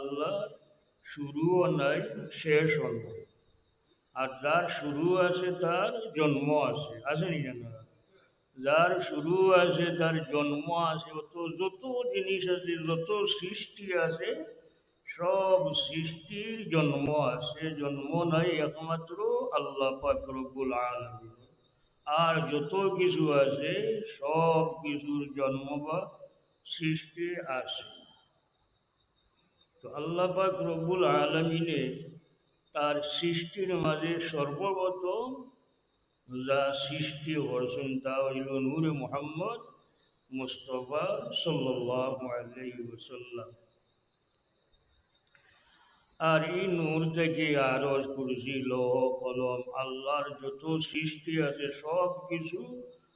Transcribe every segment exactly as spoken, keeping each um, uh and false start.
আল্লাহর শুরুও নাই, শেষও নাই। আর যার শুরু আছে, তার জন্ম আছে, আছে নি না? যার শুরু আছে, তার জন্ম আছে। অত যত জিনিস আছে, যত সৃষ্টি আছে, সব সৃষ্টির জন্ম আছে। জন্ম নাই একমাত্র আল্লাহ পাক রব্বুল আলামিন। আর যত কিছু আছে, সব কিছুর জন্ম বা সৃষ্টি আছে। তো আল্লাহ পাক রব্বুল আলামিনে তার সৃষ্টির মাঝে সর্বপ্রথম যা সৃষ্টি করছইন, তা অইল নূরে মুহাম্মদ মুস্তফা সাল্লাল্লাহু আলাইহি ওয়াসাল্লাম। আর ই নূর থাকি আরশ, কুরসি, লৌহ, কলম, আল্লাহর যত সৃষ্টি আছে, সব কিছু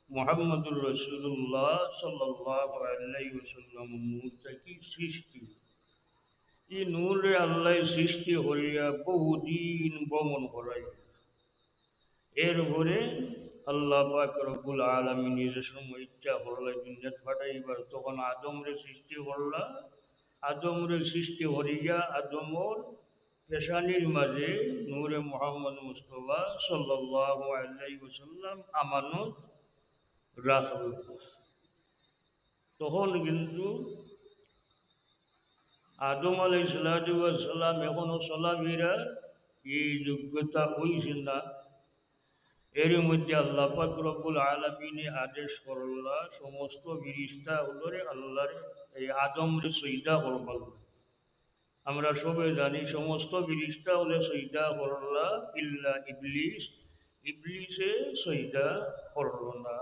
মুহাম্মদুর রাসূলুল্লাহ সাল্লাল্লাহু আলাইহি ওয়াসাল্লাম নূর থাকি সৃষ্টি। ই নূরে আল্লাহ সৃষ্টি করিয়া বহুদিন ভ্রমণ করাইল। এরপরে আল্লাহ পাক রব্বুল আলামিন নিজে সময় ইচ্ছা করলা দুনিয়াত পাঠাইবার, তখন আদমরে সৃষ্টি করলা। আদমরে সৃষ্টি করিয়া আদমর পেশানির মাঝে নূরে মুহাম্মদ মুস্তফা সাল্লাল্লাহু আলাইহি ওয়াসাল্লাম আমানত রাখল। তখন কিন্তু আদম আলাইহিস সালাতু ওয়াস সালাম এখনো চলাফিরার এই যোগ্যতা অইছে না। এর মধ্যে আল্লাহ পাক রব্বুল আলামিনে আদেশ করলা, সমস্ত ফিরিস্তা অকলরে আল্লাহর, এই আদমরে সজদা করবার লাগি। আমরা সবে জানি, সমস্ত ফিরিস্তা অকলে সজদা করলা, ইল্লা ইবলিস, ইবলিসে সজদা করল না।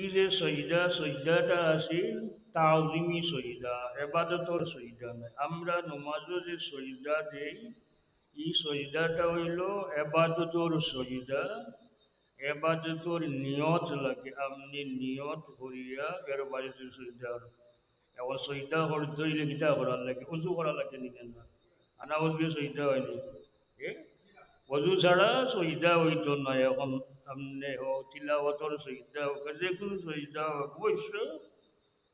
ই যে সজদা, সজদাটা আছিল তাজিমি সজদা, এবাদতর সজদা নায়। আমরা নমাজো যে সজদা দেই, ই সজদাটা অইল এবাদতর সজদা। এবাদতর নিয়ত লাগে, আপনে নিয়ত করিয়া এর বাদে সজদা। এখন সজদা করতে অইলে কিতা করার লাগে? অজু করা লাগে নি না? আনা অজুয়ে সজদা অয়নি? এ? অজু ছাড়া সজদা অইতো না। এখন আপনে হোক তিলাওয়াতর সজদা হোক, যে কোনো সজদা হোক, অবশ্য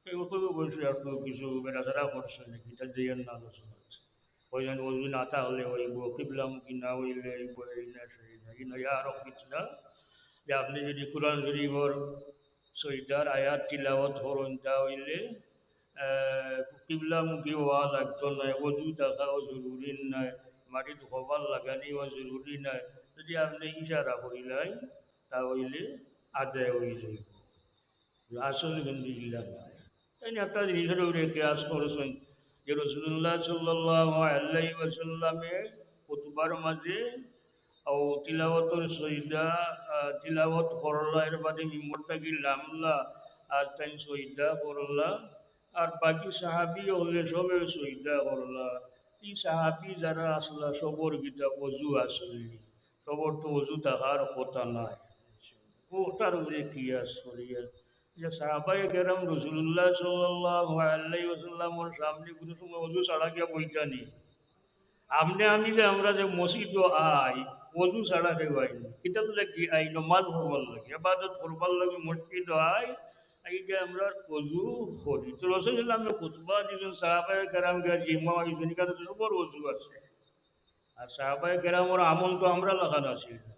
কেউ কেউ অবশ্য একটু কিছু বেড়াছাড়া করছে নাকি, তার যে এর না আলোচনা আছে। ওই জন্য অজু না থাকলে অইব, কিবলামুখী না অইলে অইব, এই না সেই না, এই না, আরো কিছু না। যে আপনে যদি কোরআন শরীফর সজদার আয়াত তিলাওয়াত করইন, তা অইলে, আহ, কিবলামুখী অওয়া লাগতো নায়, অজু থাকাও জরুরি নায়, মাটিত কপাল লাগানিও জরুরি নায়। যদি আপনে ইশারা করিলাইন, তা অইলে আদায় অই যাইব। আসল কিন্তু ইলা নায়। তাইন একটা জিনিসর উপরে কিয়াস করছইন যে রাসূলুল্লাহ সাল্লাল্লাহু আলাইহি ওয়াসাল্লামে খুতবার মাঝে ও তিলাওয়াতর সজদা, আহ, তিলাওয়াত করলা, এর বাদে মিম্বর থাকি লামলা, আর তাইন সজদা করলা, আর বাকি সাহাবী অকলে সবে সজদা করলা। ই সাহাবী যারা আছলা, সবর কিতা অজু আছিল নি? সবর তো অজু থাকার কথা নায়। অটার উপরে কিয়াস করিয়া যে সাহাবায়ে কেরাম রাসূলুল্লাহ সাল্লাল্লাহু আলাইহি ওয়াসাল্লামর সামনে কোনো সময় অজু ছাড়া গিয়া বইতা নি? আপনে আমি যে আমরা যে মসজিদো আই, অজু ছাড়া কেউ আই না। কিতার লাগি আই? নমাজ পড়বার লাগি, ইবাদত করবার লাগি মসজিদো আই, আই যে আমরা অজু করি। তো রাসূলুল্লাহ খুতবা দিছইন, সাহাবায়ে কেরাম গিয়া জিম্মা অইছইন, এখানে তো সবর অজু আছে। আর সাহাবায়ে কেরামর আমল তো আমরা লাখান আছিল না।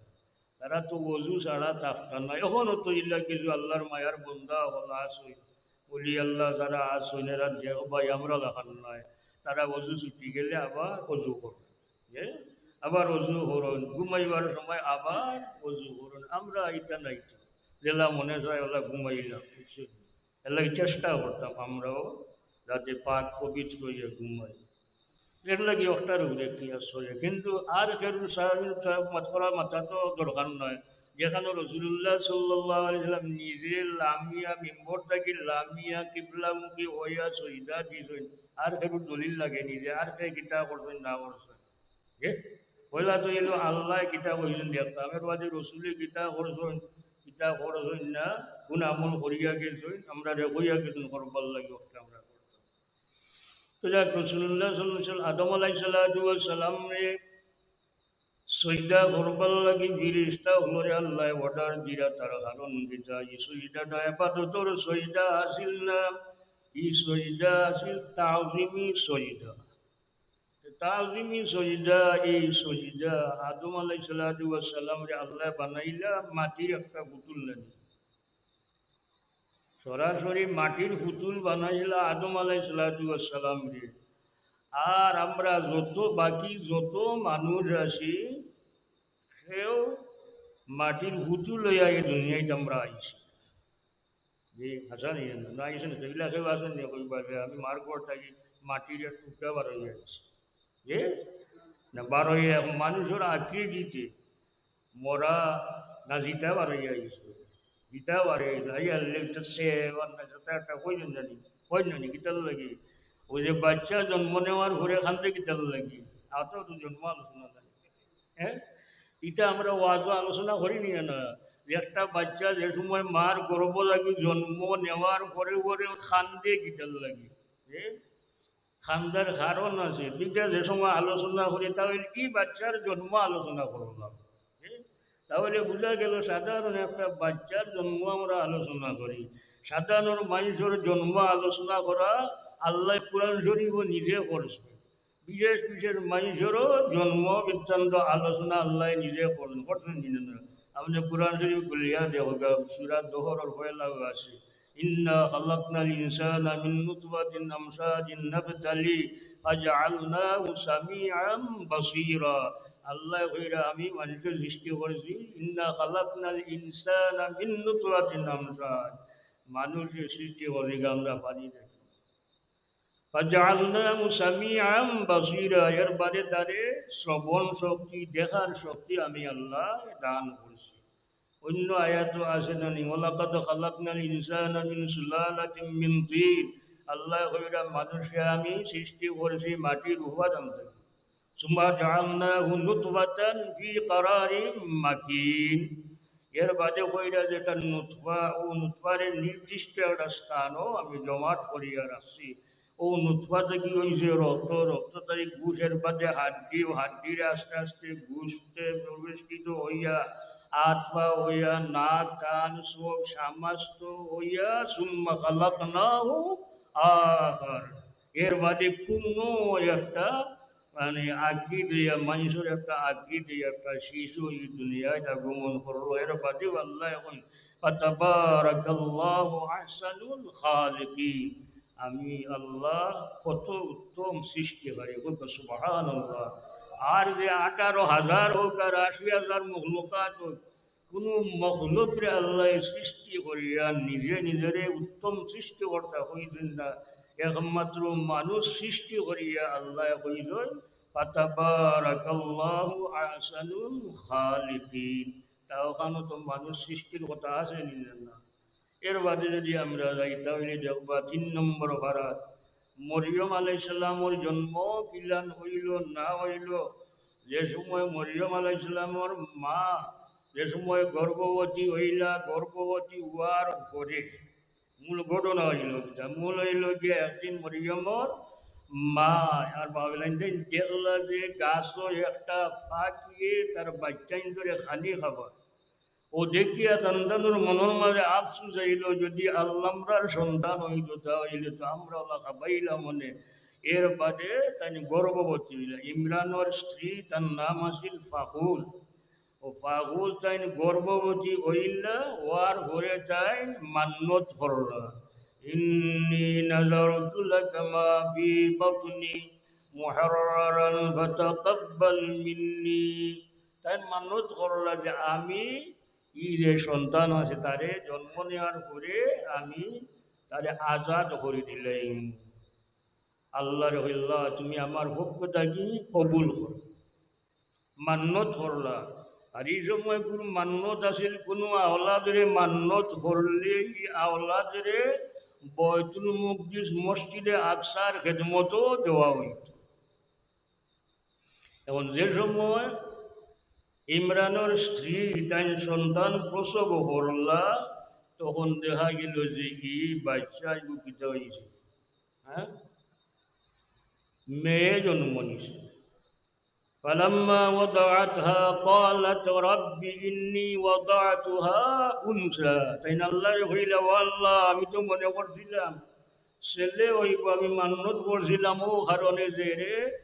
তারা তো অজু ছাড়া থাকতা না। এখনো তো ইলা কিছু আল্লাহর মায়ার বন্দা অকল আছইন, ওলি আল্লাহ যারা আছইন, এরা দেখ ভাই আমরা লাখান নায়। তারা অজু ছুটি গেলে আবার অজু করইন, এ? আবার অজু করইন, ঘুমাইবার সময় আবার অজু করইন। আমরা ইতা নায় তো, যেলা মনে চায় ওলা ঘুমাইলাম, বুঝছইন? এর লাগি চেষ্টা করতাম আমরাও যাতে পাক পবিত্র অইয়া ঘুমাই। এর লাগি অটার উপরে কিয়াস করে। কিন্তু আর কেউ সাহাবী সাহেব মাত করার মাথা তো দরকার নায়। যেখানো রাসূলুল্লাহ সাল্লাল্লাহু আলাইহি ওয়াসাল্লাম নিজে লামিয়া, মিম্বর থাকি লামিয়া কিবলামুখী অইয়া সজদা দিছইন, আর কেউ দলিল লাগে নি যে আর কে কিতা করছইন না করছইন। এ? পয়লা তো অইলো আল্লায় কিতা কইছইন দেখতাম, এর বাদে রসুলে কিতা করছইন, কিতা করছইন না, কোন আমল করিয়া গেছইন, আমরারে কইয়া গেছইন করবার লাগি, অটা আমরা করতাম। তো যাক, রাসূলুল্লাহ সাল্লাল্লাহু আলাইহি ওয়াসাল্লাম, আদম আলাইহিস সালাতু ওয়াস সালামরে সজদা করবার লাগি ফিরিস্তা অকলরে আল্লায় order দিরা, তার কারণ কিতা? ই সজদাটা ইবাদতর সজদা আছিল না। ই সজদা আছিল তাজিমি সজদা। তাজিমি সজদা, এই সজদা আদম আলাইহিস সালাতু ওয়াস সালামরে আল্লায় বানাইলা মাটির একটা পুতুল নানি। সরাসরি মাটির পুতুল বানাইলা আদম আলাইহিস সালাতু ওয়াস সালামরে। আর আমরা যত, বাকি যত মানুষ আছি, কেউ মাটির পুতুল লইয়া এই দুনিয়াত আমরা আইছি। জি, হাছা নি? না, আইছইন না। এগুলা কেউ আছইন না, কইবা যে আমি মার ঘর থাকি মাটির এক টুকরা বার অইয়া আইছি। জি? না, বার অইয়া এখন মানুষর আকৃতিতে মরা না জিতা বার অইয়া আইছে। জিতা বার অইয়া আইছে। আইয়া লেখছে সে, আর না, সেটা একটা কইলেন জানি। কইলেন জানি, কিতার লাগি? ওই যে বাচ্চা জন্ম নেওয়ার পরে কান্দে কিতার লাগি? অত তো জন্ম আলোচনা নাই। হ্যাঁ? ইটা আমরা ওয়াজো আলোচনা করি নি না? যে একটা বাচ্চা যে সময় মার গর্ভ থাকি জন্ম নেওয়ার পরে পরে কান্দে কিতার লাগি? হ্যাঁ? কান্দার কারণ আছে। দুইটা যে সময় আলোচনা করি, তা অইলে কি বাচ্চার জন্ম আলোচনা করলাম? হ্যাঁ? তাহলে বুঝা গেল সাধারণ একটা বাচ্চার জন্ম আমরা আলোচনা করি, সাধারণ মানুষর জন্ম আলোচনা করা আল্লায় কোরআন শরীফো নিজে করছে। বিশেষ বিশেষ মানুষরও জন্ম বৃত্তান্ত আলোচনা আল্লায় নিজে করছেন, করছেন নি না? আপনে কোরআন শরীফ খুলিয়া দেখউক্কা, সূরা জুমারর পয়লাও আছে, "ইন্না খালাকনাল ইনসানা মিন নুতফাতিন আমশাজিন নাবতালি ফাজাআলনাহু সামিআম বাসীরা।" আল্লায় কইরা, "আমি মানুষরে সৃষ্টি করছি, ইন্না খালাকনাল ইনসানা মিন নুতফাতিন আমশাজ।" মানুষরে সৃষ্টি করছি আমরা পানি থাকি। ফাজাআলনাহু সামিআম বাসীরা, এর বাদে তারে শ্রবণ শক্তি, দেখার শক্তি আমি আল্লায় দান করছি। অন্য আয়াতো আছে না নি, "ওয়ালাকাদ খালাকনাল ইনসানা মিন সুলালাতিম মিন তিন।" আল্লায় কইরা, "মানুষরে আমি সৃষ্টি করছি মাটির উপাদান থাকি।" সুম্মা জাআলনাহু নুতফাতান ফি ক্বারারিম মাকিন। এর বাদে কইরা যেটা নুতফা, অউ নুতফারে নির্দিষ্ট একটা স্থানো আমি জমাট করিয়া রাখছি। অউ নুতফা থাকি অইছে রক্ত, রক্ত থাকি গোশত, এর বাদে হাড্ডি, হাড্ডির আস্তে আস্তে গোশতে প্রবেশিত অইয়া, আত পা অইয়া, নাক, কান, চোখ, সমস্ত অইয়া, সুম্মা খালাকনাহু আখার। এর বাদে পূর্ণ একটা মানে আকৃতি, মানুষর একটা আকৃতি, একটা শিশু ই দুনিয়াত আগমন করলো। এর বাদেও আল্লায় কইন, "ফাতাবারাকাল্লাহু আহসানুল খালিকিন।" আমি আল্লাহ কত উত্তম সৃষ্টিকারী। কউক্কা সুবহানাল্লাহ। আর যে আঠারো হাজার অউক আর আশি হাজার মখলুকাত অউক, কুনু মখলুকরে আল্লায় সৃষ্টি করিয়া নিজে নিজরে উত্তম সৃষ্টিকর্তা কইছইন না, একমাত্র মানুষ সৃষ্টি করিয়া আল্লায় কইছইন, "ফাতাবারাকাল্লাহু আহসানুল খালিকিন।" তা অখানো তো মানুষ সৃষ্টির কথা আছে নি না? এর বাদে যদি আমরা যাই, তাইলে দেখবা তিন নম্বর পারাত মরিয়ম আলাইহিস সালামর জন্ম কিলান অইলো না অইলো, যে সময় মরিয়ম আলাইহিস সালামর মা যে সময় গর্ভবতী অইলা, গর্ভবতী অওয়ার পরে মূল ঘটনা অইলো কিতা? মূল অইলো গিয়া একদিন মরিয়মর মা আর বাবা ইলাইন দেখলা যে গাছো একটা পাখিয়ে তার বাইচ্চাইন্তরে খানি খাবার। অউ দেখিয়া তান তানর মনর মাঝে আফসোস আইলো, যদি আল্লামরার সন্তান অইতো, তা অইলে তো আমরা অলা খাবাইলাম অনে। এর বাদে তাইন গর্ভবতী অইলা। ইমরানর স্ত্রী, তার নাম আছিল ফাকুল। অউ ফাকুল তাইন গর্ভবতী অইলা, অওয়ার পরে তাইন মান্নত করলা, "ইন্নী নাযারতু লাকা মা ফী বাতনী মুহাররারান ফাতাকাব্বাল মিন্নী।" তাইন মান্নত করলা যে আমি ই যে সন্তান আছে, তারে জন্ম নেওয়ার পরে আমি তারে আজাদ করি দিলাইমু। আল্লারে কইলা, "তুমি আমার পক্ষ থাকি কবুল করো।" মান্নত করলা। আর ই সময় কুনু মান্নত আছিল, কুনু আওলাদরে মান্নত করলে ই আওলাদরে বায়তুল মুকদ্দিস মসজিদে আকসার খেদমতো দেওয়া অইতো। এখন যে সময় ইমরানর স্ত্রী তাইন সন্তান প্রসব করলা, তখন দেখা গেল যে ই বাইচ্চা ইগু কিতা অইছে, হ্যাঁ, মেয়ে জন্ম নিছে। ফালাম্মা ওয়াদাআতহা ক্বালাত রাব্বি ইন্নী ওয়াদাতুহা উনসা। তাইন আল্লারে কইলা, "ও আল্লাহ, আমি তো মনে করছিলাম ছেলে অইবো, আমি মান্নত করছিলাম অউ কারণে যে এরে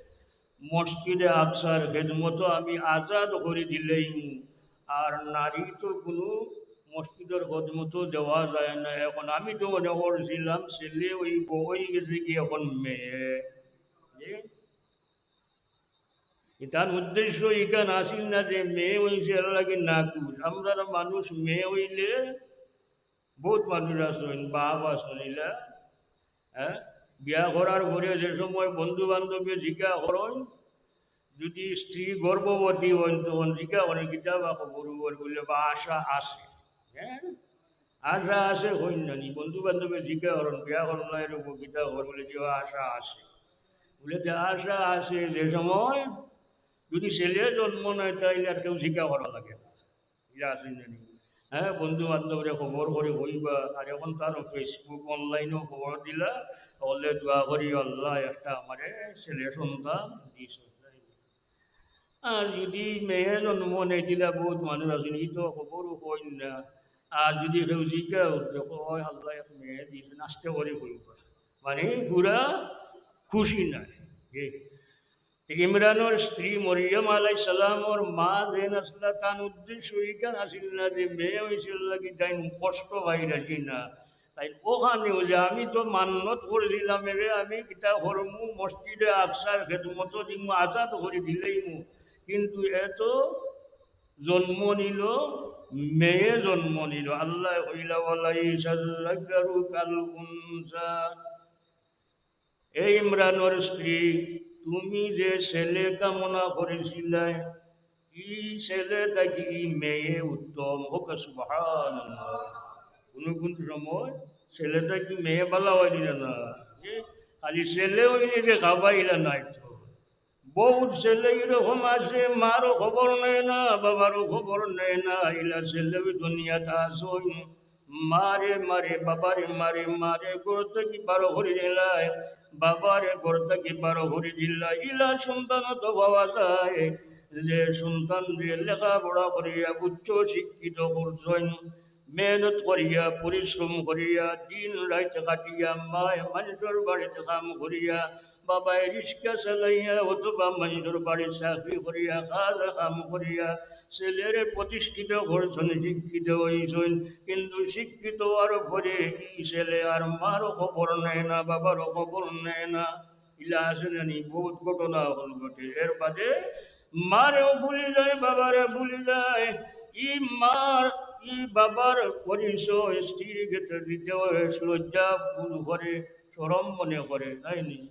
মসজিদে আকসার খেদমতো আমি আজাদ করি দিলাইমু। আর নারী তো কুনু মসজিদর খেদমতো দেওয়া যায় না। এখন আমি তো মনে করছিলাম ছেলে অইবো, অইগেছে কি এখন মেয়ে। জি? ইতার উদ্দেশ্য ইখান আছিল না যে মেয়ে অইছে এর লাগি নাখোশ। আমরার মানুষ মেয়ে অইলে, বউত মানুষ আছইন, বাপ আছইন ইলা, হ্যাঁ, বিয়া করার পরে যে সময় বন্ধু বান্ধবে জিকা করইন, যুদি স্ত্রী গর্ভবতী অইন, তখন জিকা করইন, "কিতা বা খবর অর?" বুলে, "বা আশা আছে।" হ্যাঁ, আশা আছে কইন না নি? বন্ধু বান্ধবে জিকা করইন, "বিয়া করলায় রে বউ, কিতা খবর?" বুলে, "জি, আশা আছে।" বুলে, "তে আশা আছে যে সময় যুদি ছেলে জন্ম নেয়, তাইলে আর কেউ জিকা করা লাগে না।" ইলা আছে না নি? হ্যাঁ, বন্ধু বান্ধবরে খবর করি কইবা, আর এখন তো আরো Facebook, online-ও খবর দিলা, অইলে দোয়া করি, "আল্লাহ, একটা আমারে ছেলে সন্তান দিস।" আর যুদি মেয়ে জন্ম নেয়, দিলা বউত মানুষ আছইন, ই তো খবরও কইন না। আর যুদি কেউ জিকা করতে, কয়, "আল্লাহ, এক মেয়ে দিস," আস্তে করি কইবা। মানে, পুরা খুশি নায়। এ, তে ইমরানর স্ত্রী মরিয়ম আলাইহিস সালামর মা যেন আছলা, তান উদ্দেশ্য ইখান আছিল না যে মেয়ে অইছে লাগি তাইন কষ্ট পাইরা জি না। তাইন অখানেও যে আমি তো মান্নত করছিলাম এরে আমি কিতা করমু, মসজিদে আকসার খেদমতো দিমু, আজাদ করি দিলাইমু, কিন্তু এ তো জন্ম নিল, মেয়ে জন্ম নিল। আল্লায় কইলা, "ওয়ালাইসাল যাকারু কাল উনসা।" এ ইমরানর স্ত্রী, তুমি যে ছেলে কামনা করেছিলায়, ই ছেলে থাকি ই মেয়ে উত্তম। কউক্কা সুবহানাল্লাহ। কুনু কুনু সময় ছেলে থাকি মেয়ে ভালা অয় নি না? এ, খালি ছেলে অইলে যে খাবা ইলা নায় তো। বউত ছেলে ইরকম আছে, মারও খবর নেয় না, বাবারও খবর নেয় না। ইলা ছেলেও দুনিয়াত আছইন। মারে মারে, বাবারে মারে, মারে ঘর থাকি বার করি দিলায়, বাবারে ঘর থাকি বার করি দিলায়। ইলা সন্তানও তো পাওয়া যায়, যে সন্তানরে লেখাপড়া করিয়া উচ্চ শিক্ষিত করছইন, মেহনত করিয়া, পরিশ্রম করিয়া, দিন রাইত খাটিয়া, মায় মানষর বাড়িত কাম করিয়া, বাবায় রিক্সা চালাইয়া অথবা মানষর বাড়িত চাকরি করিয়া, কাজ কাম করিয়া ছেলেরে প্রতিষ্ঠিত করছইন, শিক্ষিত অইছইন, কিন্তু শিক্ষিত অওয়ার পরে ই ছেলে আর মারও খবর নেয় না, বাবারও খবর নেয় না। ইলা আছে না নি? বউত ঘটনা অকল ঘটে। এর বাদে মারেও ভুলি যায়, বাবারে ভুলি যায়। ই মার, ই বাবার পরিচয় স্ত্রীর ক্ষেত্রে দিতে হয়, লজ্জা বোধ করে, শরম মনে করে, তাই নি?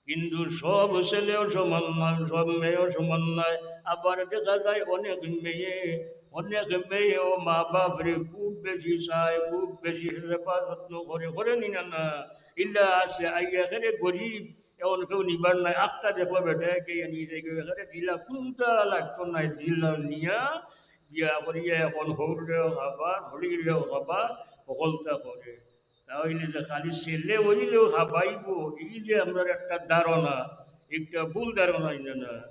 কিন্তু সব ছেলেও সমান নয়, সব মেয়েও সমান নয়। আবার দেখা যায় অনেক মেয়ে, অনেক মেয়েও মা বাপরে খুব বেশি চায়, খুব বেশি সেবা যত্ন করে, করে নি না? না, ইলা আছে, আইয়া একেরে গরিব, এখন কেউ নিবার নাই, আখতা দেখো বেটা, কে আনি যায়, একেরে দিলা, কুনটা লাগতো নাই, দিলা নিয়া, বিয়া করিয়া এখন হউররেও খাবা, হড়িরেও খাবা, হকলতা করে। তা অইলে যে খালি ছেলে অইলেও খাবাইবো, ই যে আমরার একটা ধারণা, একটা ভুল ধারণা, ইলা না?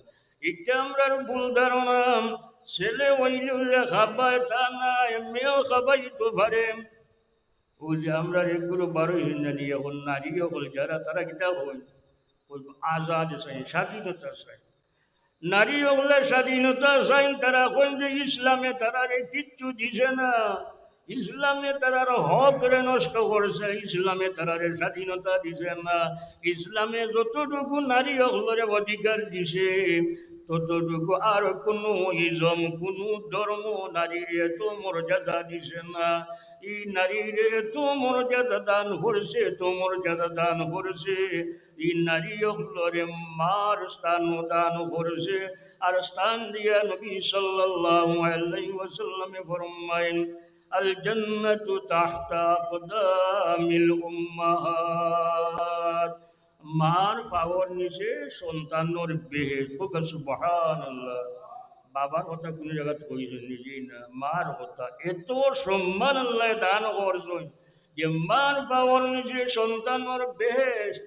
একটা আমরার ভুল ধারণা, ছেলে অইলেও যে খাবায় তা নায়, মেয়েও খাবাইতো পারে। অউ যে আমরার এগুলো বারোই হিন্দানি, এখন নারী অকল যারা, তারা কিতা কইন? কইন আজাদ চাইন, স্বাধীনতা চাইন। নারী অকলে স্বাধীনতা চাইন, তারা কইন যে ইসলামে তারারে কিচ্ছু দিছে না, ইসলামে তারার হকরে নষ্ট করছে, ইসলামে তারারে স্বাধীনতা দিছে না। ইসলামে যতটুকু নারী অকলরে অধিকার দিছে, ততটুকু আর কুনু ইজম, কুনু ধর্ম নারীরে এত মর্যাদা দিছে না। ই নারীরে এত মর্যাদা দান করছে, এত মর্যাদা দান করছে। ই নারী অকলরে মার স্থান দান করছে। আর স্থান দিয়া নবী সাল্লাল্লাহু আলাইহি ওয়াসাল্লামে ফরমাইন, "আল জান্নাতু তাহতা আকদামিল উম্মাহাত।" মার পাওর নিচে সন্তানর বেহেশত। কউক্কা সুবহানাল্লাহ। বাবার কথা কুনু জাগাত কইছইন নি? জি না, মার কথা। এত সম্মান আল্লায় দান করছইন যে মার পাওর নিচে সন্তানর বেহেশত।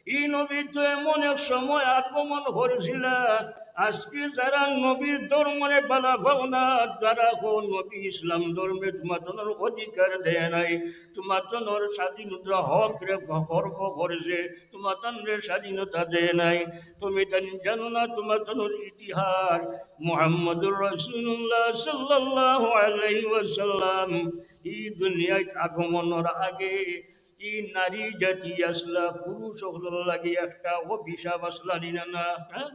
ই নবী তো এমন এক সময় আগমন করছিলা, আজকে যারা নবীর ধর্মরে বালা পাও না, তারা কও নবী ইসলাম ধর্মে তুমাতনর অধিকার দেয় নাই, তুমাতনর স্বাধীনতা হকরে খর্ব করছে, তুমাতনরে স্বাধীনতা দেয় নাই। তুমি তানি জানো না তুমাতনর ইতিহাস? মুহাম্মদুর রাসূলুল্লাহ সাল্লাল্লাহু আলাইহি ওয়াসাল্লাম ই দুনিয়াত আগমনর আগে ই নারী জাতি আছলা, পুরুষ অকলর লাগি একটা অভিশাপ আছলা নি না, না? হ্যাঁ?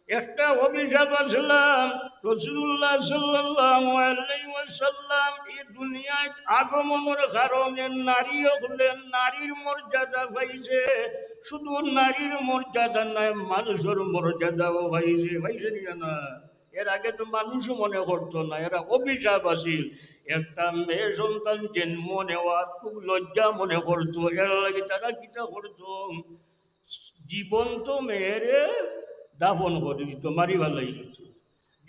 একটা অভিশাপ আছলা। রাসূলুল্লাহ সাল্লাল্লাহু আলাইহি ওয়াসাল্লাম ই দুনিয়াত আগমনর কারণে নারী অকলে নারীর মর্যাদা পাইছে, শুধু নারীর মর্যাদা নায়, মানুষর মর্যাদাও পাইছে, পাইছে নি না? এর আগে তো মানুষও মনে করতো না, এরা অভিশাপ আছিল। একটা মেয়ে সন্তান জন্ম নেওয়া খুব লজ্জা মনে করতো, এর লাগি তারা কিতা করতো? জীবন্ত মেয়েরে দাফন করি দিত, মারি ফালাই দিত।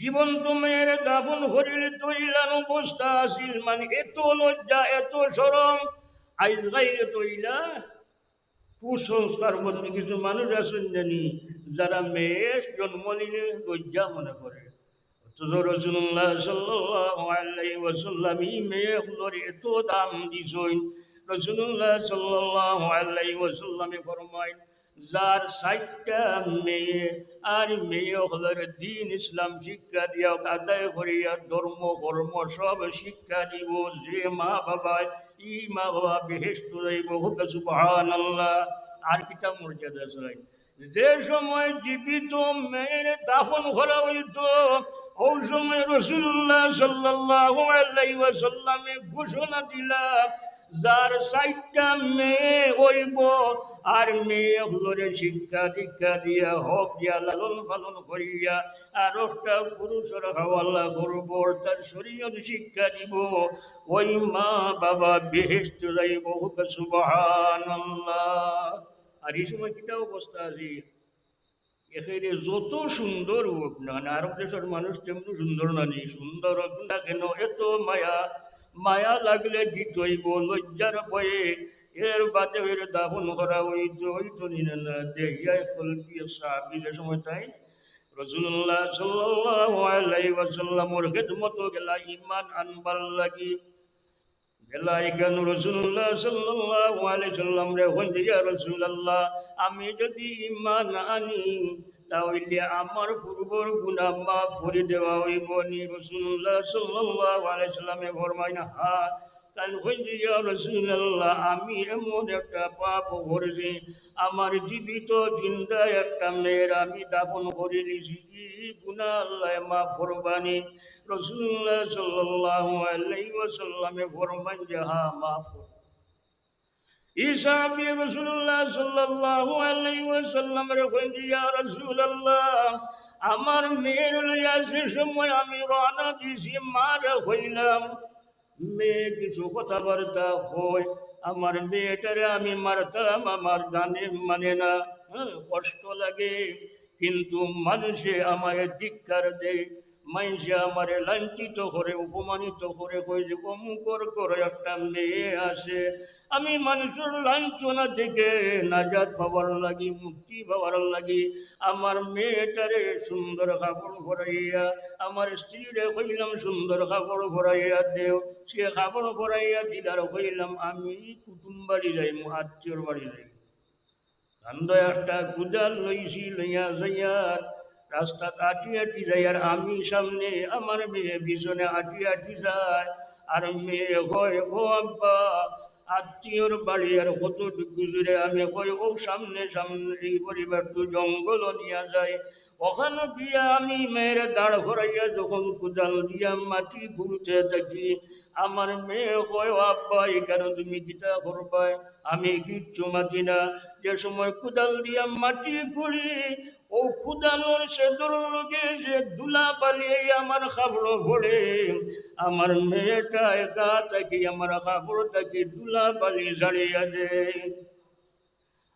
জীবন্ত মেয়েরে দাফন করি দিত, ইলান অবস্থা আছিল। মানে, এত লজ্জা, এত শরম। আইজ গাইরে তো ইলা কুসংস্কার বলতে কিছু মানুষ আছইন জানি, যারা মেয়ে জন্ম নিলে লজ্জা মনে করে। অথচ রাসূলুল্লাহ সাল্লাল্লাহু আলাইহি ওয়াসাল্লাম ই মেয়ে অকলরে এত দাম দিছইন। রাসূলুল্লাহ সাল্লাল্লাহু আলাইহি ওয়াসাল্লামে ফরমাইন, যার চাইরটা মেয়ে আর মেয়ে অকলরে দ্বীন ইসলাম শিক্ষা দিয়া আদায় করিয়া ধর্ম কর্ম সব শিক্ষা দিব, যে মা বাবায় ই মা বাবা বেহেশত যাইব। কউক্কা সুবহানাল্লাহ। আর কিতা মর্যাদা চাই? যে সময় জীবিত মেয়েরে দাফন করা অইতো, অউ সময় রাসূলুল্লাহ সাল্লাল্লাহু আলাইহি ওয়াসাল্লামে ঘোষণা দিলা, যার চাইরটা মেয়ে অইব আর মেয়ে অকলরে শিক্ষা দীক্ষা দিয়া, হক দিয়া, লালন পালন করিয়া, আর একটা পুরুষর হাওয়ালা করব, তার শরীয়ত শিক্ষা দিব, ওই মা বাবা বেহেশত যাইব। কউক্কা সুবহানাল্লাহ। আর ই সময় কিতা অবস্থা আছিল? একেরে যত সুন্দর হোক না, মানে, আরব দেশর মানুষ তেমন সুন্দর না নি, সুন্দর হোক না কেন, এত মায়া, মায়া লাগলে গীত অইব, লজ্জার ভয়ে। এর বাদে এর দাফন করা অইতো, অইতো নি না, না, দেখিয়া কলবি সাহাবী যে সময় তাইন রাসূলুল্লাহ সাল্লাল্লাহু আলাইহি ওয়াসাল্লামর খেদমতো গেলা ঈমান আনবার লাগি। বেলায় কেন রাসূলুল্লাহ সাল্লাল্লাহু আলাইহি সাল্লামরে কইন যে, "ইয়া রাসূলুল্লাহ, আমি যদি ঈমান আনি, তা অইলে আমার পূর্বর গুনাহ মাফ করি দেওয়া অইব নি?" রাসূলুল্লাহ সাল্লাল্লাহু আলাইহি সাল্লামে ফরমাইন, "হ্যাঁ।" তাইন কইন যে, "ইয়া রাসূলুল্লাহ, আমি এমন একটা পাপ করছি, আমার জীবিত জিন্দা একটা মেয়ের আমি দাফন করি দিছি, ই গুনাহ আল্লায় মাফ করবা নি?" রাসূলুল্লাহ সাল্লাল্লাহু আলাইহি ওয়াসাল্লামে ফরমাইন যে, "হ্যাঁ, মাফ করব।" ই সাহাবী রাসূলুল্লাহ সাল্লাল্লাহু আলাইহি ওয়াসাল্লামরে কইন যে, "ইয়া রাসূলুল্লাহ, আমার মেয়েরে লইয়া যে সময় আমি রওনা দিছি, মারে কইলাম, মেয়ে কিছু কথাবার্তা কয়, আমার মেয়েটারে আমি মারতাম, আমার জানে মানে না, হ্যাঁ, কষ্ট লাগে, কিন্তু মানুষে আমারে ধিক্কার দেয়, মাইনষে আমারে লাঞ্ছিত করে, অপমানিত করে, কয় যে অমুকর ঘরো একটা মেয়ে আছে।" আমি মানষর লাঞ্ছনা থেকে নাজাত পাওয়ার লাগি, মুক্তি পাওয়ার লাগি, আমার মেয়েটারে সুন্দর কাপড় পরাইয়া, আমার স্ত্রীরে কইলাম, "সুন্দর কাপড় পরাইয়া দেও।" সে কাপড় পরাইয়া দিলার, কইলাম, "আমি কুটুম বাড়ি যাইমু, আত্মীয়র বাড়ি যাইমু।" কান্দো একটা কুদাল লইছি, লইয়া যাইয়ার রাস্তাত আটি আটি যাইয়ার, আমি সামনে, আমার মেয়ে পিছনে আটি আটি যায়। আর মেয়ে কয়, "ও আব্বা, আত্মীয়র বাড়ি আর কতটুকু দূরে?" আমি কই, "ও সামনে, সামনে, এই পরিবার তো জঙ্গল নিয়া যায়।" ওখানো গিয়া আমি মেয়েরে দাঁড় করাইয়া যখন কুদাল দিয়া মাটি খুঁড়তে থাকি, আমার মেয়ে কয়, "ও আব্বা, এখানো তুমি কিতা করবায়?" আমি কিচ্ছু মাতি না। যে সময় কুদাল দিয়া মাটি খুঁড়ি, ও কুদালর সেদর লগে যে ধুলা বালি আমার কাপড়ো পড়ে, আমার মেয়েটায় গা থাকি আমার কাপড় থাকি ধুলা বালি ঝাড়িয়া দেয়।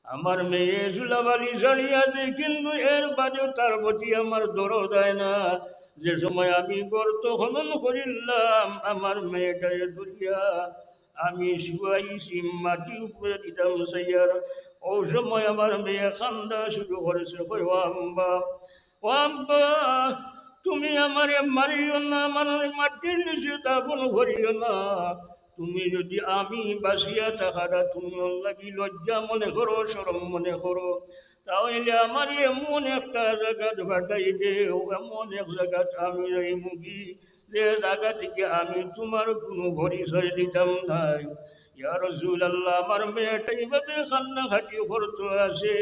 আমার মেয়ে ধুলা বালি ঝাড়িয়া দেয়, কিন্তু এর বাদেও তার প্রতি আমার দরদ অয় না। যে সময় আমি গর্ত খনন করিলাম, আমার মেয়েটারে ধরিয়া আমি শুয়াইছি, মাটি উপরে দিতাম চাইয়ার, অউ সময় আমার মেয়ে কান্দা শুরু করছে, কয়, "ও আব্বা, ও আব্বা, তুমি আমারে মারিও না, আমারে মাটির নিচে দাফন করিও না। তুমি যদি আমি বাঁচিয়া থাকাটা তুমি অর লাগি লজ্জা মনে করো, শরম মনে করো, তা অইলে আমারে এমন একটা জাগাত পাঠাই দেও, এমন এক জাগাত আমি যাইমুগি, যে জাগা থাকি আমি তুমার কুনু পরিচয় দিতাম নায়।" ইয়া রাসূলুল্লাহ, আমার মেয়েটা এইভাবে কান্নাকাটি করতো আছে,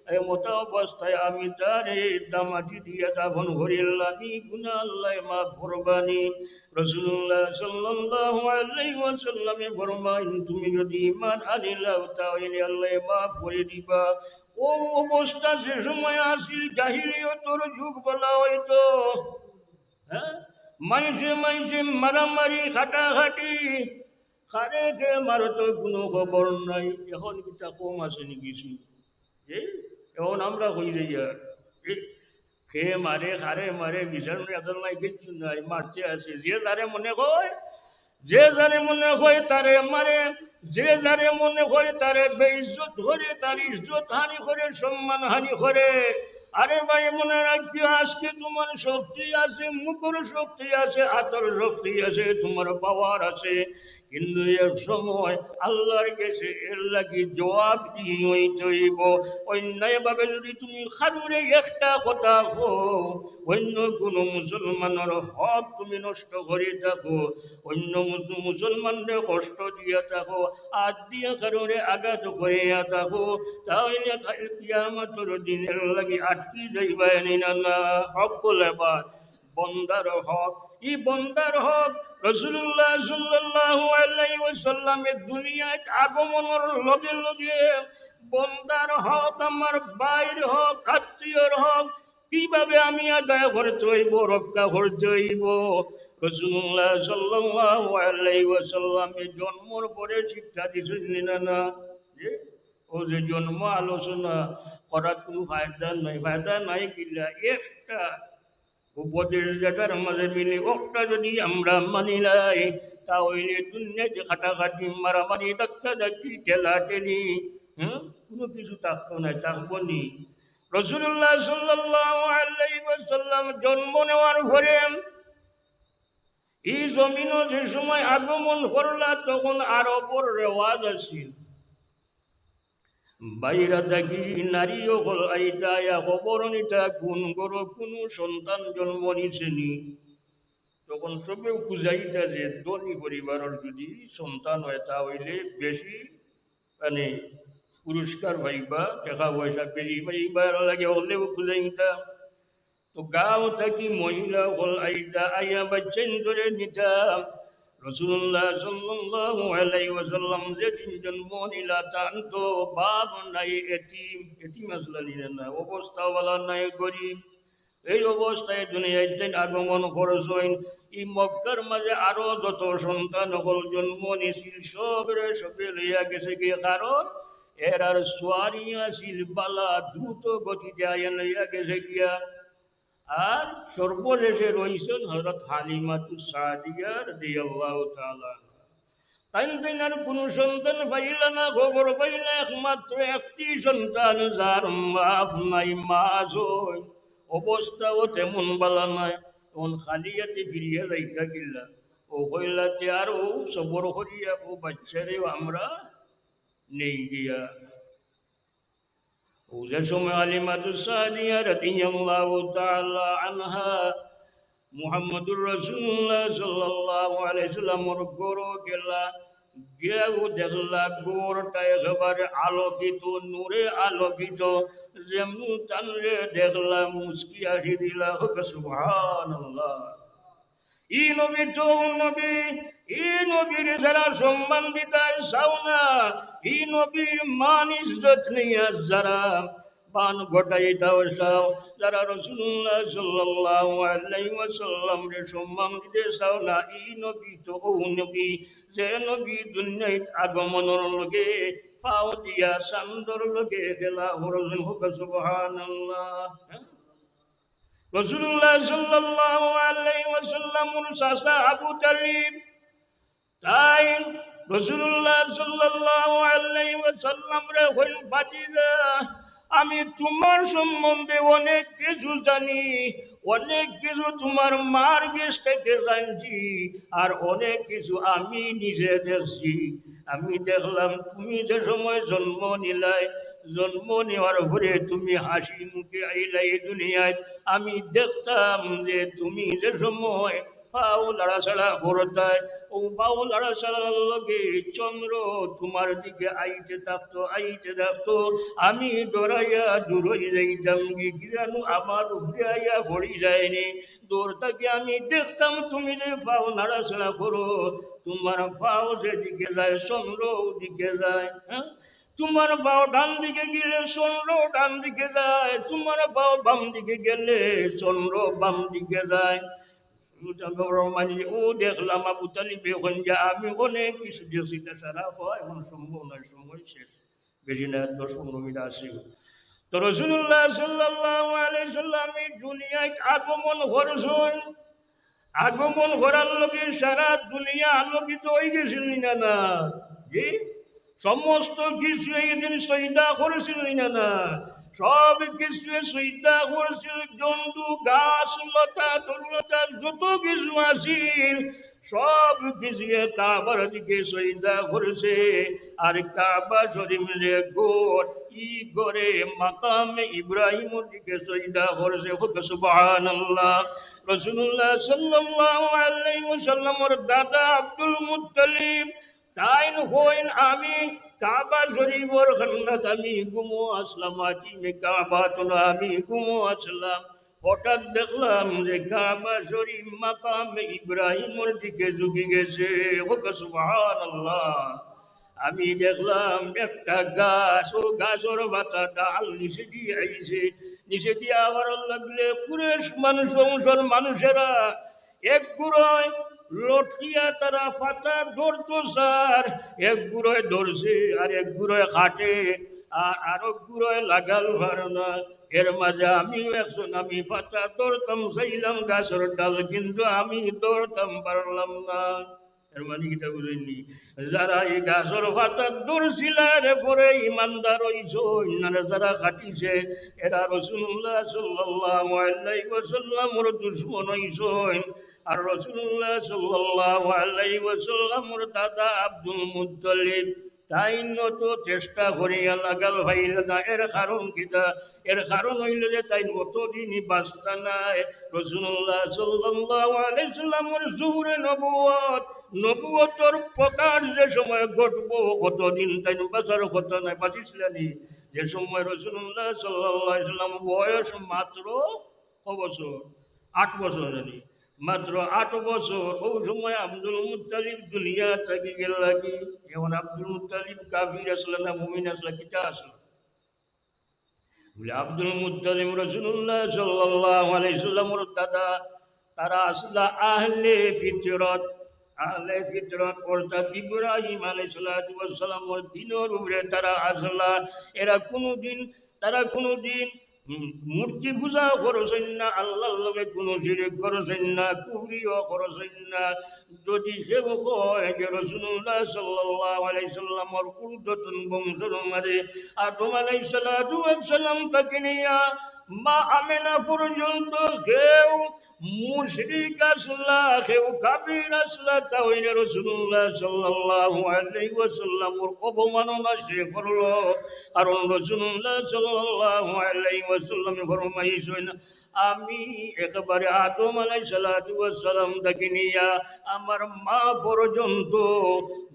এমতা অবস্থায় আমি তারে ইটা মাটি দিয়া দাফন করিলাইলাম, ই গুনা আল্লায় মাফ করবা নি। রাসূলুল্লাহ সাল্লাল্লাহু আলাইহি ওয়াসাল্লামে ফরমাইন, "তুমি যদি ঈমান আনিলাও, তা অইলে আল্লায় মাফ করি দিবা।" অউ অবস্থা যে সময় আছিল, জাহিলিয়তর যুগ বলা অইতো, হ্যাঁ? মানষে মানষে মারামারি, কাটাকাটি, কারে কে মারতো কুনু খবর নাই। অখন কিতা কম আছে নি কিছু? এ? অখন আমরা কই যাইয়ার, এ? কে মারে, কারে মারে, বিচার নাই, আদালত নাই, কিচ্ছু নাই, মারতে আছে। যে যারে মনে কয়, যে যারে মনে কয় তারে মারে, যে যারে মনে কয় তারে বেইজ্জত করে, তার ইজ্জত হানি করে, সম্মান হানি করে। আরে ভাই, মনে রাখিও, আজকে তুমার শক্তি আছে, মুখর শক্তি আছে, আতর শক্তি আছে, তুমার power আছে, কিন্তু এক সময় আল্লার গেছে এর লাগি জবাবদিহি অইতে অইবো। অন্যায়ভাবে যদি তুমি কারুরে একটা কথা কও, অইন্য কুনু মুসলমানর হক তুমি নষ্ট করি থাকো, অইন্য মুস-, মুসলমানরে কষ্ট দিয়া থাকো, আত দিয়া কারুরে আঘাত করিয়া থাকো, তা অইলে কাইল কিয়ামতর দিন এর লাগি আটকি যাইবায় নি না, না? হক বলে আবার বন্দার হক, ই বন্দার হক। রাসূলুল্লাহ সাল্লাল্লাহু আলাইহি ওয়াসাল্লামে দুনিয়াত আগমনর লগে লগে বন্দার হক, আমার ভাইর হক, আত্মীয়র হক, কিভাবে আমি আদায় করতে অইবো, রক্ষা করতে অইবো? রাসূলুল্লাহ সাল্লাল্লাহু আলাইহি ওয়াসাল্লামে জন্মর পরে শিক্ষা দিছইন নি না, না? যে, অউ যে জন্ম আলোচনা করাত কুনু ফায়দা নাই, ফায়দা নাই কিলা? একটা উপদেশ যেটার মাঝে মিলে, অটা যদি আমরা মানিলাই, তা অইলে দুনিয়াত কাটাকাটি, মারামারি, ধাক্কাধাক্কি, ঠেলাঠেলি, হুম, কুনু কিছু থাকতো নায়, থাকবো নি? রাসূলুল্লাহ সাল্লাল্লাহু আলাইহি ওয়াসাল্লাম জন্ম নেওয়ার পরে ই জমিনো যে সময় আগমন করলা, তখন আরবর রেওয়াজ আছিল, বাইরা থাকি নারী অকল আইতা, আইয়া খবর নিতা, কুন ঘরো কুনু সন্তান জন্ম নিছে নি। তখন সবেউ খুজাইতা যে ধনী পরিবারর যদি সন্তান অয়, তা অইলে বেশি, মানে, পুরস্কার পাইবা, টেকা পয়সা বেশি পাইবা, এর লাগি অকলেউ খুজাইতা। তো গাঁও থাকি মহিলা অকল আইতা, আইয়া বাইচ্চাইন্তরে নিতা। রাসূলুল্লাহ সাল্লাল্লাহু আলাইহি ওয়াসাল্লাম যেদিন জন্ম নিলা, তান তো বাপ নাই, এতিম, এতিম আছলা নি না, অবস্থা ভালা নাই, গরিব। এই অবস্থায় দুনিয়াত তাইন আগমন করছইন। ই মক্কার মাঝে আরো যত সন্তান অকল জন্ম নিছিল, সবরে সবে লইয়া গেছে গিয়া, কারণ এরার সওয়ারি আছিল ভালা, দ্রুত গতিতে আইয়া লইয়া গেছে গিয়া। আর সর্বশেষে রইছইন হযরত হালিমাতুস সাদিয়া রাদিয়াল্লাহু তাআলা আনহা। তাইন তাইন আর কুনু সন্তান পাইলা না, খবর পাইলা, একমাত্র একটি সন্তান, যার বাপ নাই, মা আছইন, অবস্থাও তেমন ভালা নায়। অখন খালি আতে ফিরিয়া যাইতা কিলা? অউ কইলা তে আর অউ সবর করিয়া অউ বাইচ্চারেও আমরা নেই গিয়া। অউ যে সময় হালিমাতুস সাদিয়া রাদিয়াল্লাহু তাআলা আনহা মুহাম্মদুর রাসূলুল্লাহ সাল্লাল্লাহু আলাইহি ওয়াসাল্লামর ঘরো গেলা, গিয়াউ দেখলা ঘরটা একেবারে আলোকিত, নূরে আলোকিত, যেমন তানরে দেখলা মুচকি হাসি দিলা। হোক সুবহানাল্লাহ। ই নবী তো নবী, ই নবীর যারা সম্মান দিতায় চাও না, ই নবীর মান ইজ্জত নিয়া যারা মান ঘটাইতায় চাও, যারা রাসূলুল্লাহ সাল্লাল্লাহু আলাইহি ওয়াসাল্লামরে সম্মান দিতে চাও না, ই নবী তো অউ নবী, যে নবী দুনিয়াত আগমনর লগে পাও দিয়া চান্দর লগে খেলা করইন। হোক সুবহানাল্লাহ। রাসূলুল্লাহ সাল্লাল্লাহু আলাইহি ওয়াসাল্লামর চাচা আবু তালিব, তাইন রাসূলুল্লাহ সাল্লাল্লাহু আলাইহি ওয়াসাল্লামরে কইন, "ভাতিজা, আমি তুমার সম্বন্ধে অনেক কিছু জানি, অনেক কিছু তুমার মার গেছ থাকি জানছি, আর অনেক কিছু আমি নিজে দেখছি। আমি দেখলাম তুমি যে সময় জন্ম নিলায়, জন্ম নেওয়ার পরে তুমি হাসি মুখে আইলায় দুনিয়াত। আমি দেখতাম যে তুমি যে সময় পাও লাড়াচাড়া করতায়, অউ পাও লাড়াচাড়ার লগে চন্দ্র তুমার দিকে আইতে থাকতো, আইতে থাকতো। আমি ডরাইয়া দূর অই যাইতাম, কি, কি জানু আমার উপরে আইয়া পড়ি যায়নি।" দূর থাকি আমি দেখতাম তুমি যে পাও নাড়াচাড়া করো, তুমার পাও যেদিকে যায় চন্দ্র ওদিকে যায়, হ্যাঁ? তুমার পাও ডান দিকে গেলে চন্দ্র ডান দিকে যায়, তুমার পাও বাম দিকে গেলে চন্দ্র বাম দিকে যায়। সুতরাং মানে, ও দেখলাম আবু তালিবে কইন যে আমি অনেক কিছু দেখছি, ইটা সারা কওয়া এখন সম্ভব নয়, সময় শেষ। বেশি না, দশ পনেরো মিনিট আছে। তো রাসূলুল্লাহ সাল্লাল্লাহু আলাইহি সাল্লাম এই দুনিয়াত আগমন করছইন, আগমন করার লগে সারা দুনিয়া আলোকিত অই গেছিল নি না? না? জি? সমস্ত কিছু এই দিন সইদা করছিল নি না? না? সব কিছু সইদা করছিল, জন্তু, গাছ, লতা, তরুলতা যত কিছু আছিল, সব কিছুয়ে কাবার দিকে সইদা করছে। আর কাবা শরীফ যে ঘর, ই ঘরে মাকামে ইব্রাহিমর দিকে সইদা করছে। কউক্কা সুবহানাল্লাহ। রাসূলুল্লাহ সাল্লাল্লাহু আলাইহি ওয়াসাল্লামর দাদা আব্দুল মুত্তালিব তাইন কইন, আমি কাবা শরীফর কান্দাত আমি ঘুমো আছলাম, হাতিমে কাবাত আমি ঘুমো আছলাম। হঠাৎ দেখলাম যে কাবা শরীফ মাকামে ইব্রাহিমর দিকে ঝুঁকি গেছে। কউক্কা সুবহানাল্লাহ। আমি দেখলাম একটা গাছ, অউ গাছর পাতা ডাল নিচেদি আইছে, নিচেদি আবার লাগলে কুরেশ মানুষ, বংশর মানুষেরা এক গুড়ায় লটকিয়া তারা পাতা ধরতো চার, এক গুড়ায় ধরছে আর এক গুড়ায় কাটে, আর আরক গুড়ায় লাগাল পারে না। এর মাঝে আমিও একজন, আমি পাতা ধরতাম চাইলাম গাছর ডাল, কিন্তু আমি ধরতাম পারলাম না। এর মানে কিতা বুঝইননি? যারা এই গাছর পাতা ধরছিলা, এর পরে ইমানদার অইছইন, আর যারা কাটিছে, এরা রাসূলুল্লাহ সাল্লাল্লাহু আলাইহি ওয়াসাল্লামর দুশমন অইছইন। আর রাসূলুল্লাহ সাল্লাল্লাহু আলাইহি ওয়াসাল্লামর দাদা আব্দুল মুত্তালিব, তাইন তো চেষ্টা করিয়া লাগাল পাইলা না। এর কারণ কিতা? এর কারণ অইলো যে তাইন অতদিন বাঁচতা নায়। রাসূলুল্লাহ সাল্লাল্লাহু আলাইহি ওয়াসাল্লামর জুহুরে নবুয়ত, নবুয়তর প্রকাশ যে সময় ঘটবো, অতদিন তাইন বাঁচার কথা নায়। বাঁচিছিলা নি? যে সময় রাসূলুল্লাহ সাল্লাল্লাহু আলাইহি ওয়াসাল্লাম বয়স মাত্র ক বছর? আট বছর জানি, মাত্র আট বছর। অউ সময় আব্দুল মুত্তালিব দুনিয়া থাকি গেলগি। এখন আব্দুল মুত্তালিব কাফির আছলা না মুমিন আছলা, কিতা আছলা? বলে, আব্দুল মুত্তালিব রাসূলুল্লাহ সাল্লাল্লাহু আলাইহি সাল্লামর দাদা, তারা আছলা আহলে ফিতরত। আহলে ফিতরত অর্থাৎ ইব্রাহিম আলাইহিস সালাতু ওয়াস সালামর দ্বীনর উপরে তারা আছলা। এরা কুনুদিন, তারা কুনুদিন উম, মূর্তি পূজা করছইন না, আল্লাহর লগে কুনু শিরিক করছইন না, কুফরিও করছইন না। যদি কেউ কয় যে রাসূলুল্লাহ সাল্লাল্লাহু আলাইহি সাল্লামর ঊর্ধ্বতন বংশর মাঝে আদম আলাইহিস সালাতু ওয়াস সালাম থাকি নিয়া মা আমেনা পর্যন্ত কেউ মুশরিক আছলা, কেউ কাফির আছলা, তা অইলে রাসূলুল্লাহ সাল্লাল্লাহু আলাইহি ওয়াসাল্লামর অবমাননা সে করলো। কারণ রাসূলুল্লাহ সাল্লাল্লাহু আলাইহি ওয়াসাল্লামে ফরমাইছইন, আমি একবারে আদম আলাইহিস সালাতু ওয়াস সালাম থাকি নিয়া আমার মা পর্যন্ত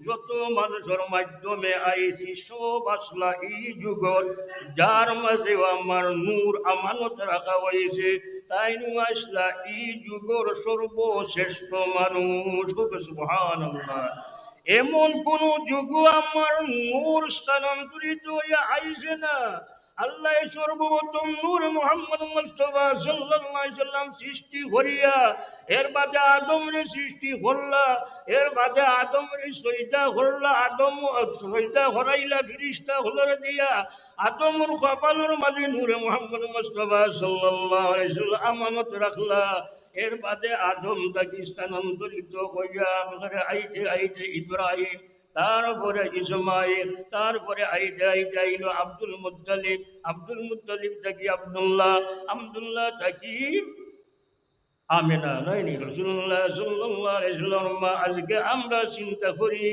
যত মানুষর মাধ্যমে আইছি, সব আছলা ই যুগর, যার মাঝেও আমার নূর আমানত রাখা অইছে, তাইনউ আছলা ই যুগর সর্বশ্রেষ্ঠ মানুষ। কউক্কা সুবহানাল্লাহ। এমন কুনু যুগও আমার নূর স্থানান্তরিত অইয়া আইছে না। আল্লায় সর্বপ্রথম নূরে মুহাম্মদ মুস্তাফা সাল্লাল্লাহু আলাইহি সাল্লাম সৃষ্টি করিয়া, এর বাদে আদমরে সৃষ্টি করলা, এর বাদে আদমরে সইদা করলা, আদম সইদা করাইলা ফিরিস্তা অকলরে দিয়া, আদমর কপালর মাঝে নূরে মুহাম্মদ মুস্তাফা সাল্লাল্লাহু আলাইহি সাল্লাম আমানত রাখলা। এর বাদে আদম থাকি স্থানান্তরিত অইয়া আইতে আইতে ইব্রাহিম তারপরে ইসমাইল, তারপরে আইতে আইতে আইলো আব্দুল মুত্তালিব, আব্দুল মুত্তালিব থাকি আব্দুল্লাহ, আব্দুল্লাহ থাকি আমেনা, নায়নি? রাসূলুল্লাহ সাল্লাল্লাহু আলাইহি ওয়াসাল্লাম, মা, আজকে আমরা চিন্তা করি